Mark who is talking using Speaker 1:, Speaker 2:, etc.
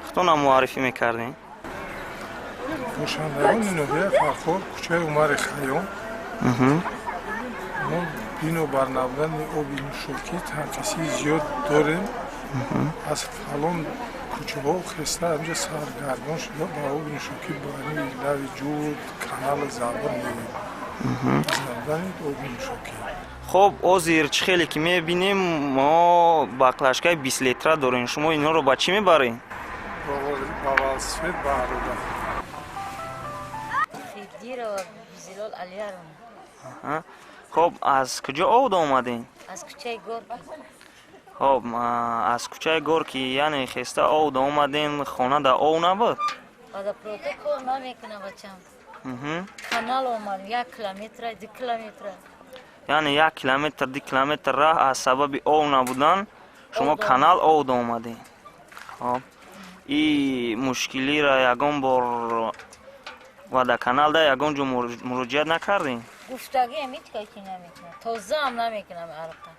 Speaker 1: Худтонро муаррифӣ мекардем?
Speaker 2: Бошандагони ноҳияи Фархор, кӯчаи Умари Хайём. Мо бинобар набудани оби нӯшокӣ танқисии зиёд дорем. Аз фалон кӯчаҳо хеста инҷа саргардон шуда ба оби нӯшокӣ ба лави ҷӯд, канали Занбур меоем. Аз набудани оби нӯшокӣ.
Speaker 1: Хоб, ҳозир чӣ хеле ки мебинем, мо баклажкаи 20 литра дорем. Шумо инҳоро ба чӣ мебаред?
Speaker 2: Ба велосипед, ба ароба.
Speaker 3: Хидирова Зилол Алияровна.
Speaker 1: Хоб, аз куҷо овда омадем?
Speaker 3: Аз кӯчаи Горки.
Speaker 1: Хоб, аз кӯчаи Горки, яъне хеста овда омадем, хона да ов набуд?
Speaker 3: Водопровод кор намекунад, бачам. Канал омадем, 1 километра, 2 километра.
Speaker 1: Яъне 1 километр, 2 километр раҳ аз сабаби ов набудан шумо канал овда омадем. Хоб, и мушкилиро ягон бор водоканалда ягон ҷо муроҷиат накардем?
Speaker 3: Гуфтагиам, ҳеҷ каси намекунад, тозаам намекунам арқа.